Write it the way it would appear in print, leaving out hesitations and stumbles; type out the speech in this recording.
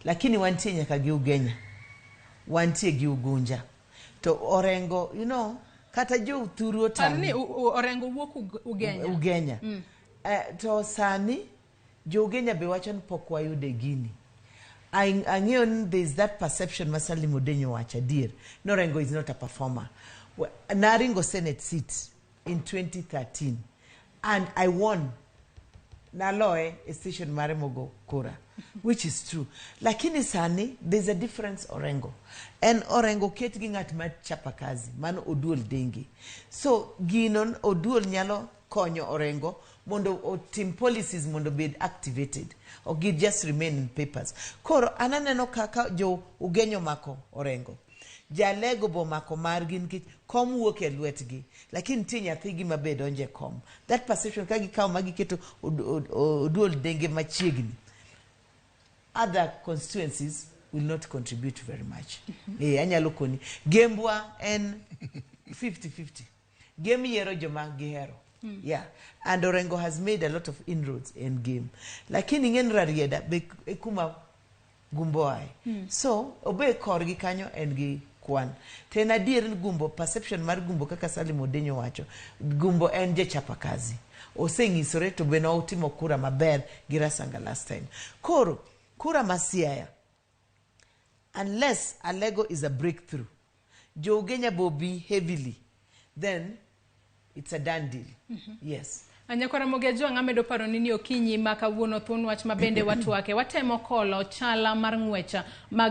Lakini wantie nyaka gi Ugenya, wantie gi Ugunja. To Orengo, kata jo thuru Par ni otami. Orengo wuok Ugenya. Ugenya. To sani jo Ugenya be wacho ni pok wayude gini. Ang'eyo ni there is that perception ma Salim Odenyo wacho adier. No, Orengo is not a performer. Naringo Senate seat in 2013 and I won. Naloe e station mare mogo kura, which is true. Lakini sani there's a difference. Orengo en Orengo ket gi ng'at ma chapa kazi, mano Oduol Dengi. So gino Oduol nyalo konyo Orengo mondo otim policies mondo bed activated, ok gi just remain in papers. Koro an aneno kaka jo Ugenya omako Orengo, Jalego bo omako margi nikech kom wuok e lwetgi, lakini nitie nyathigi ma be donjo e kom. That perception ka gikawo ma giketo Oduol Denge machiegni, other constituencies will not contribute very much. Anyalo koni gembwa en 50-50. Gem yiero joma gihero. Yeah, and Orengo has made a lot of inroads in game, lakini ing'en Rarieda be e kuma Gumbo ae. So obe korgi kanyo en gi kwan. To en adier ni Gumbo, perception mar Gumbo kaka Salim Odenyo wacho, Gumbo en jachapa kazi. Oseng'isore to be notimo kura maber gi Rasanga last time. Koro kura ma Siaya, unless Alego is a breakthrough, jo Ugenya bo be heavily, then it's a done deal. Yes. Nyakwara Mogejo, amedo paro ni okinyi ma kawuono thuon wach ma bende watwake watemo kolo chala mar ng'wecha mag